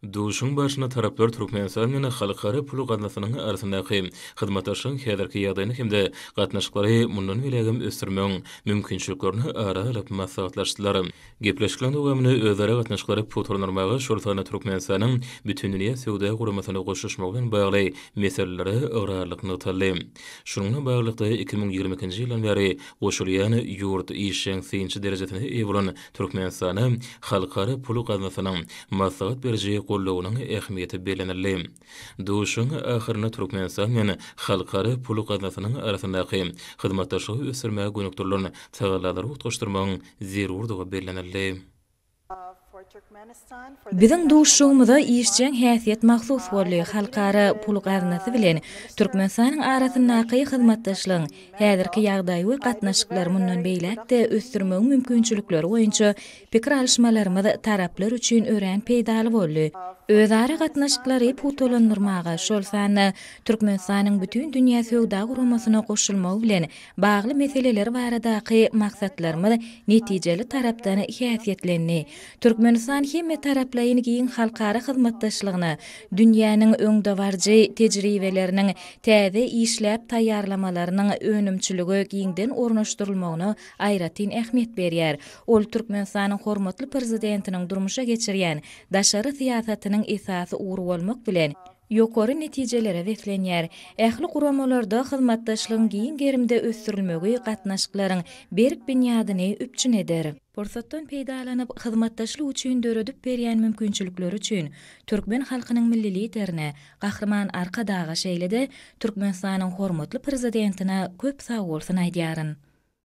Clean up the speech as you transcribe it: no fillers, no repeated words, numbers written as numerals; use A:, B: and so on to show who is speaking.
A: Duşuşygyň barşynda taraplar Türkmenistan bilen Halkara pul gaznasynyň arasyndaky hyzmatdaşlygyň häzirki ýagdaýyny hem-de gatnaşyklary mundan beýlägem ösdürmegiň mümkinçiliklerini ara alyp maslahatlaşdylar. Gepleşikleriň dowamynda özara gatnaşyklary pugtalandyrmaga, şol sanda Türkmenistanyň Bütindünýä Söwda Guramasyna goşulyşmagy bilen bagly meselelere ygrarlylyk nygtaldy. Şunuň bilen baglylykda, 2022-nji ýyldan bäri goşulýan ýurt işjeň synçy derejesine eýe bolan Türkmenistana Halkara pul gaznasynyň maslahat beriji goldawynyň ähmiýeti bellenildi. Duşuşygyň ahyrynda Türkmenistan bilen Halkara pul gaznasynyň arasyndaky hyzmatdaşlygy ösdürmäge gönükdirilen tagallalary utgaşdyrmagyň zerurdygy bellenildi.
B: Biziň duşuşygymyza işjeň häsiýet mahsus boldy, Halkara pul gaznasy bilen Türkmenistanyň arasyndaky hyzmatdaşlygyň häzirki ýagdaýy we gatnaşyklary mundan beýläk-de ösdürmegiň mümkinçilikleri boýunça pikir alyşmalarymyz taraplar üçin örän peýdaly boldy. Özara gatnaşyklary pugtalandyrmaga, şol sanda Türkmenistanyň Bütindünýä Söwda Guramasyna goşulmagy bilen bagly meseleler baradaky maksatlarymyz netijeli tarapdan häsiýetlendi. Türkmenistan hemmetaraplaýyn giň halkara hyzmatdaşlygyna, dünýäniň öňdebaryjy tejribeleriniň täze işläp taýýarlamalarynyň önümçilige giňden ornaşdyrylmagyna aýratyn ähmiýet berýär. Ol Türkmenistanyň hormatly Prezidentiniň durmuşa geçirýän daşary syýasatynyň esasy ugry bolmak bilen, ýokary netijelere beslenýär. Ähli guramalarda hyzmatdaşlygyň giň gerimde ösdürilmegi gatnaşyklaryň berk binýadyny üpjün eder. Pursatdan peýdalanyp, hyzmatdaşlyk üçin döredip berýän mümkinçilikleri üçin türkmen halkynyň Milli Liderine, Gahryman Arkadaga şeýle-de Türkmenistanyň hormatly Prezidentine köp sagbolsun aýdýaryn.